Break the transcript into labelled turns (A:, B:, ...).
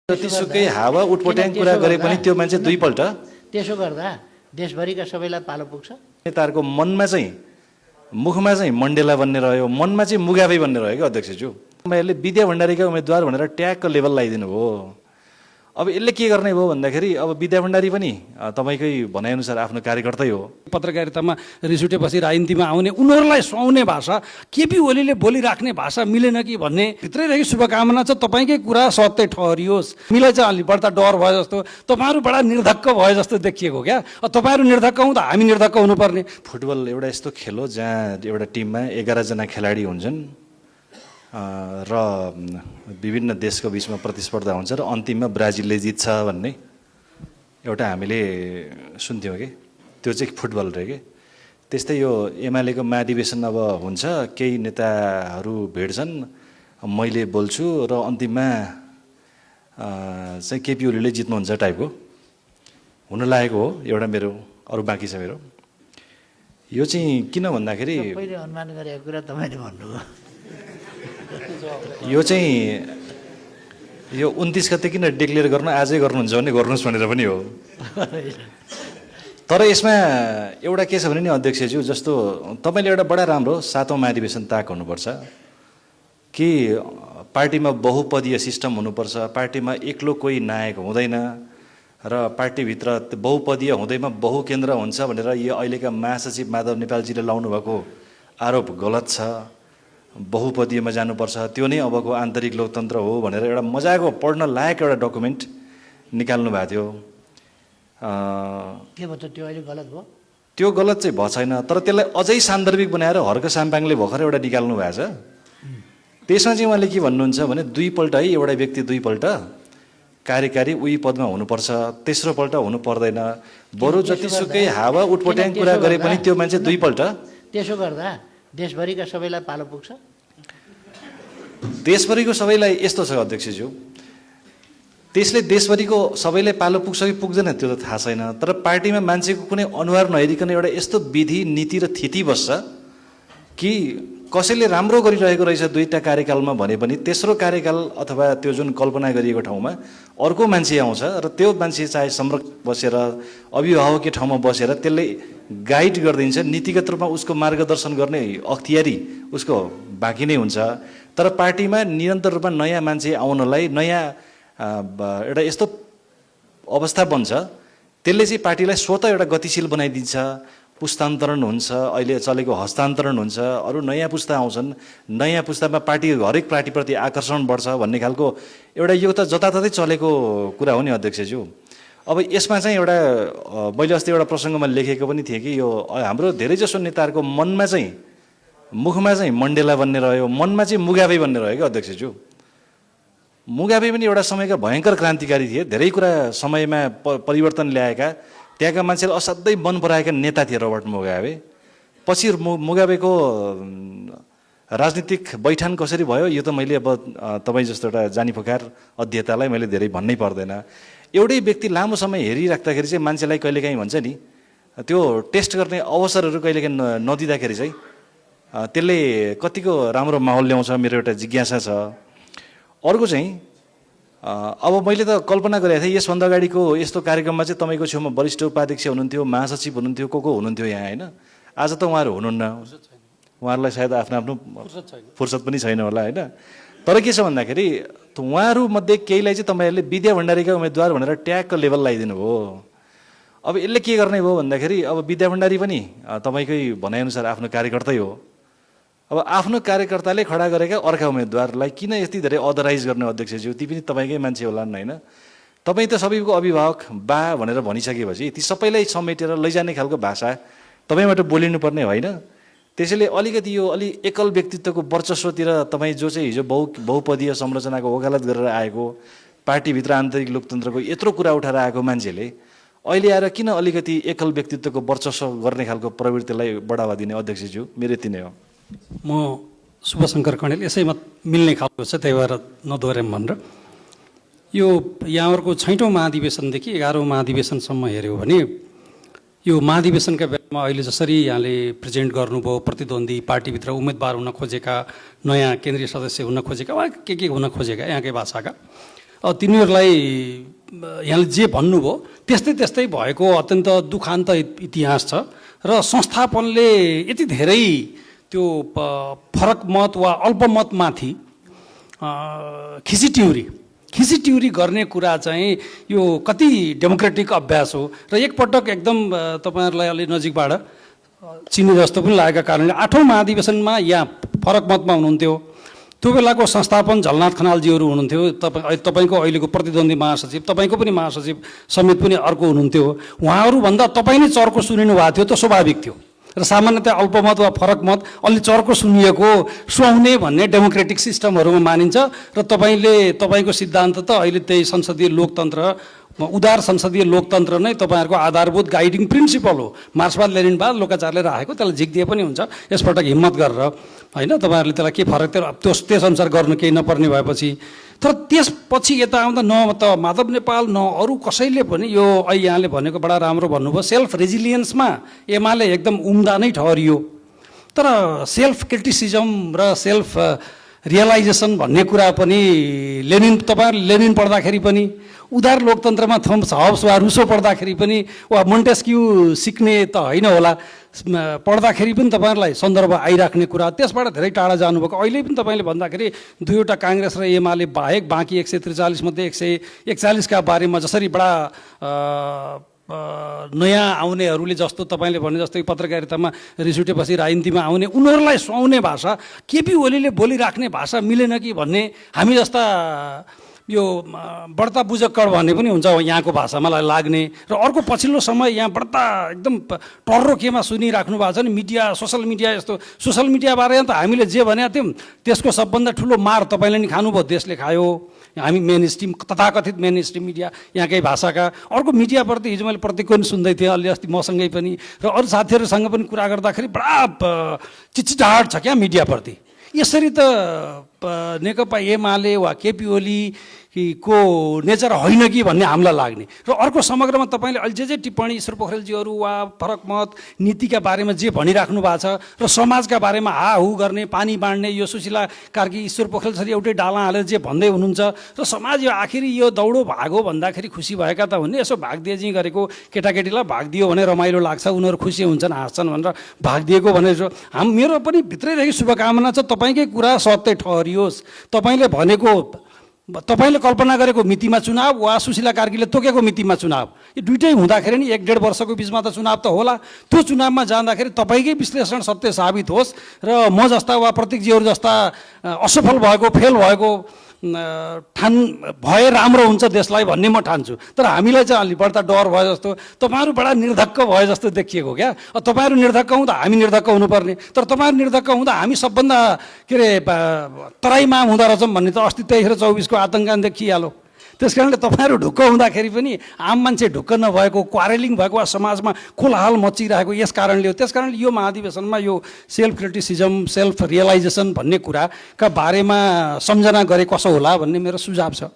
A: जतिसुकै हावा उटपट्याङ कुरा गरे पनि त्यो मान्छे दुईपल्ट
B: त्यसो गर्दा देशभरिका सबैलाई पालो पुग्छ।
A: नेताहरूको मनमा चाहिँ मुखमा चाहिँ मण्डेला भन्ने रह्यो, मनमा चाहिँ मुगाबे भन्ने रह्यो क्या अध्यक्षज्यू। तपाईँहरूले विद्या भण्डारीका उम्मेदवार भनेर ट्यागको लेभल लगाइदिनु हो। अब यसले के गर्ने भयो भन्दाखेरि अब विद्या भण्डारी पनि तपाईँकै भनाइअनुसार आफ्नो कार्यकर्तै हो।
C: पत्रकारितामा रिस उठेपछि राजनीतिमा आउने उनीहरूलाई सुहाउने भाषा केपी ओलीले बोलिराख्ने भाषा मिलेन कि भन्ने भित्रैदेखि शुभकामना छ। तपाईँकै कुरा सत्य ठहरियोस्। मिलाई चाहिँ अलि बढ्ता डर भयो जस्तो, तपाईँहरू बडा निर्धक्क भयो जस्तो देखिएको क्या। तपाईँहरू निर्धक्क हुँदा हामी निर्धक्क हुनुपर्ने।
A: फुटबल एउटा यस्तो खेल हो जहाँ एउटा टिममा 11 जना खेलाडी हुन्छन् र विभिन्न देशको बिचमा प्रतिस्पर्धा हुन्छ र अन्तिममा ब्राजिलले जित्छ भन्ने एउटा हामीले सुन्थ्यौँ कि त्यो चाहिँ फुटबल रह्यो कि। त्यस्तै यो एमालेको महाधिवेशन अब हुन्छ, केही नेताहरू भेट्छन्, मैले बोल्छु र अन्तिममा चाहिँ केपी ओलीले जित्नुहुन्छ टाइपको हुन लागेको हो एउटा मेरो। अरू बाँकी छ मेरो। यो चाहिँ किन भन्दाखेरि
B: पहिले अनुमान गरेको कुरा तपाईँले भन्नुभयो।
A: यो चाहिँ यो 29 गते किन डिक्लेयर गर्नु, आजै गर्नुहुन्छ भने गर्नुहोस् भनेर पनि हो। तर यसमा एउटा के छ भने नि अध्यक्षज्यू, जस्तो तपाईँले एउटा बडा राम्रो 7औं महाधिवेशन ताक हुनुपर्छ कि पार्टीमा बहुपदीय सिस्टम हुनुपर्छ, पार्टीमा एक्लो कोही नायक हुँदैन र पार्टीभित्र बहुपदीय हुँदैमा बहुकेन्द्र हुन्छ भनेर यो अहिलेका महासचिव माधव नेपालजीले लाउनु भएको आरोप गलत छ। बहुपदीयमा जानुपर्छ, त्यो नै अबको आन्तरिक लोकतन्त्र हो भनेर एउटा मजाको पढ्न लायक एउटा डकुमेन्ट निकाल्नु भएको थियो।
B: के भन्छ त्यो अहिले गलत भयो?
A: त्यो गलत चाहिँ भएको छैन, तर त्यसलाई अझै सान्दर्भिक बनाएर हर्क साम्पाङले भर्खर एउटा निकाल्नु भएको छ। त्यसमा चाहिँ उहाँले के भन्नुहुन्छ भने दुईपल्ट है एउटा व्यक्ति दुईपल्ट कार्यकारी उही पदमा हुनुपर्छ, तेस्रो पल्ट हुनु पर्दैन। बरु जतिसुकै हावा उटपट्याङ कुरा गरे पनि त्यो मान्छे दुईपल्ट।
B: त्यसो गर्दा देशभरिका सबैलाई पालो पुग्छ।
A: देशभरिको सबैलाई यस्तो छ अध्यक्षज्यू, त्यसले देशभरिको सबैलाई पालो पुग्छ कि पुग्दैन त्यो त थाहा छैन। तर पार्टीमा मान्छेको कुनै अनुहार नहेरिकन एउटा यस्तो विधि नीति र थिति बस्छ कि कसैले राम्रो गरिरहेको रहेछ दुईटा कार्यकालमा भने पनि तेस्रो कार्यकाल अथवा त्यो जुन कल्पना गरिएको ठाउँमा अर्को मान्छे आउँछ र त्यो मान्छे चाहे संरक्षक बसेर अभिभावकीय ठाउँमा बसेर त्यसले गाइड गरिदिन्छ, नीतिगत रूपमा उसको मार्गदर्शन गर्ने अख्तियारी उसको बाँकी नै हुन्छ। तर पार्टीमा निरन्तर रूपमा नयाँ मान्छे आउनलाई नयाँ एउटा यस्तो अवस्था बन्छ, त्यसले चाहिँ पार्टीलाई स्वतः एउटा गतिशील बनाइदिन्छ। पुस्तान्तरण हुन्छ, अहिले चलेको हस्तान्तरण हुन्छ, अरू नयाँ पुस्ता आउँछन्, नयाँ पुस्तामा पार्टी हरेक पार्टीप्रति आकर्षण बढ्छ भन्ने खालको एउटा यो त जताततै चलेको कुरा हो नि अध्यक्षज्यू। अब यसमा चाहिँ एउटा मैले अस्ति एउटा प्रसङ्गमा लेखेको पनि थिएँ कि यो हाम्रो धेरैजसो नेताहरूको मनमा चाहिँ मुखमा चाहिँ मण्डेला भन्ने रह्यो, मनमा चाहिँ मुगाबे भन्ने रह्यो क्या अध्यक्षज्यू। मुगाबे पनि एउटा समयका भयङ्कर क्रान्तिकारी थिए, धेरै कुरा समयमा परिवर्तन ल्याएका, त्यहाँका मान्छेले असाध्यै मन पराएका नेता थिए रोबर्ट मुगाबे। पछि मुगाबेको राजनीतिक बैठान कसरी भयो यो त मैले अब तपाईँ जस्तो एउटा जानीफोकार अध्येतालाई मैले धेरै भन्नै पर्दैन। एउटै व्यक्ति लामो समय हेरिराख्दाखेरि चाहिँ मान्छेलाई कहिलेकाहीँ भन्छ नि त्यो टेस्ट गर्ने अवसरहरू कहिलेकाहीँ नदिँदाखेरि चाहिँ त्यसले कतिको राम्रो माहौल ल्याउँछ, मेरो एउटा जिज्ञासा छ। अर्को चाहिँ अब मैले त कल्पना गरेको थिएँ यसभन्दा अगाडिको यस्तो कार्यक्रममा चाहिँ तपाईँको छेउमा वरिष्ठ उपाध्यक्ष हुनुहुन्थ्यो, महासचिव हुनुहुन्थ्यो, को हुनुहुन्थ्यो यहाँ होइन। आज त उहाँहरू हुनुहुन्न, उहाँहरूलाई सायद आफ्नो आफ्नो फुर्सद पनि छैन होला होइन। तर के छ भन्दाखेरि उहाँहरूमध्ये केहीलाई चाहिँ तपाईँहरूले विद्या भण्डारीका उम्मेदवार भनेर ट्यागको लेभल लगाइदिनु हो। अब यसले के गर्ने भयो भन्दाखेरि अब विद्या भण्डारी पनि तपाईँकै भनाइअनुसार आफ्नो कार्यकर्तै हो। अब आफ्नो कार्यकर्ताले खडा गरेका अर्का उम्मेदवारलाई किन यति धेरै अदराइज गर्ने अध्यक्षज्यू? ती पनि तपाईँकै मान्छे होलान् होइन। तपाईँ त सबैको अभिभावक बा भनेर भनिसकेपछि ती सबैलाई समेटेर लैजाने खालको भाषा तपाईँबाट बोलिनुपर्ने होइन। त्यसैले अलिकति यो एकल व्यक्तित्वको वर्चस्वतिर तपाईँ जो चाहिँ हिजो बहुपदीय संरचनाको वकालत गरेर आएको, पार्टीभित्र आन्तरिक लोकतन्त्रको यत्रो कुरा उठाएर आएको मान्छेले अहिले आएर किन अलिकति एकल व्यक्तित्वको वर्चस्व गर्ने खालको प्रवृत्तिलाई बढावा दिने अध्यक्षज्यू? मेरो यति नै हो।
C: म शुभशङ्कर कणेल यसैमा मिल्ने खालको छ, त्यही भएर नदोहोऱ्याउँ भनेर। यो यहाँहरूको 6औं महाधिवेशनदेखि 11औं महाधिवेशनसम्म हेऱ्यो भने यो महाधिवेशनका बेलामा अहिले जसरी यहाँले प्रेजेन्ट गर्नुभयो, प्रतिद्वन्दी पार्टीभित्र उम्मेदवार हुन खोजेका, नयाँ केन्द्रीय सदस्य हुन खोजेका वा के हुन खोजेका यहाँकै भाषाका, तिनीहरूलाई यहाँले जे भन्नुभयो त्यस्तै त्यस्तै भएको अत्यन्त दुखान्त इतिहास छ र संस्थापनले यति धेरै त्यो फरक मत वा अल्पमतमाथि खिचिट्युरी गर्ने कुरा चाहिँ यो कति डेमोक्रेटिक अभ्यास हो र एकपटक एकदम तपाईँहरूलाई अलि नजिकबाट चिने जस्तो पनि लागेका कारणले 8औं महाधिवेशनमा यहाँ फरक मतमा हुनुहुन्थ्यो। त्यो बेलाको संस्थापन झलनाथ खनालजीहरू हुनुहुन्थ्यो। तपाईँको अहिलेको प्रतिद्वन्दी महासचिव, तपाईँको पनि महासचिव समेत पनि अर्को हुनुहुन्थ्यो। उहाँहरूभन्दा तपाईँ नै चर्को सुनिनु भएको थियो, त्यो स्वाभाविक थियो र सामान्यतया अल्पमत वा फरक मत अलि चर्को सुनिएको सुहाउने भन्ने डेमोक्रेटिक सिस्टमहरूमा मानिन्छ र तपाईँको सिद्धान्त त अहिले त्यही संसदीय लोकतन्त्र, उदार संसदीय लोकतन्त्र नै तपाईँहरूको आधारभूत गाइडिङ प्रिन्सिपल हो। मार्क्सवाद लेनिनवाद लोकाचारले राखेको, त्यसलाई झिक्दिए पनि हुन्छ यसपटक हिम्मत गरेर, होइन? तपाईँहरूले त्यसलाई के फरक त्यसअनुसार गर्नु केही नपर्ने भएपछि। तर त्यसपछि यता आउँदा न त माधव नेपाल न अरू कसैले पनि यो अहिले यहाँले भनेको बडा राम्रो भन्नुभयो, सेल्फ रेजिलियन्समा एमाले एकदम उम्दा नै ठहरियो। तर सेल्फ क्रिटिसिजम र सेल्फ रियलाइजेसन भन्ने कुरा पनि लेनिन पढ्दाखेरि पनि, उदार लोकतन्त्रमा थम्स हब्स वा रुसो पढ्दाखेरि पनि, वा मोन्टेस्क्यू सिक्ने त होइन होला, पढ्दाखेरि पनि तपाईँहरूलाई सन्दर्भ आइराख्ने कुरा, त्यसबाट धेरै टाढा जानुभएको। अहिले पनि तपाईँले भन्दाखेरि दुईवटा काङ्ग्रेस र एमाले बाहेक बाँकी 143 मध्ये 141 का बारेमा जसरी बडा नयाँ आउनेहरूले जस्तो तपाईँले भने जस्तै पत्रकारितामा रिस उठेपछि राजनीतिमा आउने उनीहरूलाई सुहाउने भाषा, केपी ओलीले बोलिराख्ने भाषा मिलेन कि भन्ने हामी जस्ता यो बढ्ता बुझक्कड भन्ने पनि हुन्छ यहाँको भाषामा लाग्ने। र अर्को पछिल्लो समय यहाँ बढ्ता एकदम टर्रो केमा सुनिराख्नु भएको छ नि, मिडिया, सोसल मिडिया। यस्तो सोसल मिडियाबारे त हामीले जे भनेको थियौँ त्यसको सबभन्दा ठुलो मार तपाईँले नि खानुभयो, देशले खायो। हामी मेन स्ट्रिम, तथाकथित मेन स्ट्रिम मिडिया यहाँकै भाषाका, अर्को मिडियाप्रति हिजो मैले प्रतीकको पनि सुन्दै थिएँ, अलि अस्ति मसँगै पनि र अरू साथीहरूसँग पनि कुरा गर्दाखेरि बडा चिचिटाहट छ क्या मिडियाप्रति। यसरी त नेकपा एमाले वा केपी ओली को नेचर होइन कि भन्ने हामीलाई लाग्ने। र अर्को समग्रमा तपाईँले अहिले जे टिप्पणी ईश्वर पोखरेलजीहरू वा फरक मत नीतिका बारेमा जे भनिराख्नु भएको छ र समाजका बारेमा हाहु गर्ने, पानी बाँड्ने, यो सुशीला कार्की ईश्वर पोखरेल जसरी एउटै डाला हालेर जे भन्दै हुनुहुन्छ र समाज यो आखिरी यो दौडो भागो भन्दाखेरि खुसी भएका त हुने, यसो भागदिएजी गरेको केटाकेटीलाई भागदियो भने रमाइलो लाग्छ, उनीहरू खुसी हुन्छन्, हाँस्छन् भनेर भागदिएको भनेर मेरो पनि भित्रैदेखि शुभकामना छ तपाईँकै कुरा सत्य ठहरियोस्। तपाईँले भनेको, तपाईँले कल्पना गरेको मितिमा चुनाव वा सुशीला कार्कीले तोकेको मितिमा चुनाव, यो दुइटै हुँदाखेरि नि 1-1.5 वर्षको बिचमा त चुनाव त होला। त्यो चुनावमा जाँदाखेरि तपाईँकै विश्लेषण सत्य साबित होस् र म जस्ता वा प्रतीकजीहरू जस्ता असफल भएको, फेल भएको भए राम्रो हुन्छ देशलाई भन्ने म ठान्छु। तर हामीलाई चाहिँ अलि बढ्ता डर भयो जस्तो, तपाईँहरू बडा निर्धक्क भए जस्तो देखिएको क्या। तपाईँहरू निर्धक्क हुँदा हामी निर्धक्क हुनुपर्ने, तर तपाईँहरू निर्धक्क हुँदा हामी सबभन्दा के अरे तराईमा हुँदो रहेछौँ भन्ने त अस्ति 23 र 24 को आतङ्क देखिहाल्यो। त्यस कारणले तपाईँहरू ढुक्क हुँदाखेरि पनि आम मान्छे ढुक्क नभएको, क्वारेलिङ भएको वा समाजमा कोलाहल मचिरहेको यस कारणले हो। त्यस कारणले यो महाधिवेशनमा यो सेल्फ क्रिटिसिजम, सेल्फ रियलाइजेसन भन्ने कुराका बारेमा सम्झना गरे कसो होला भन्ने मेरो सुझाव छ।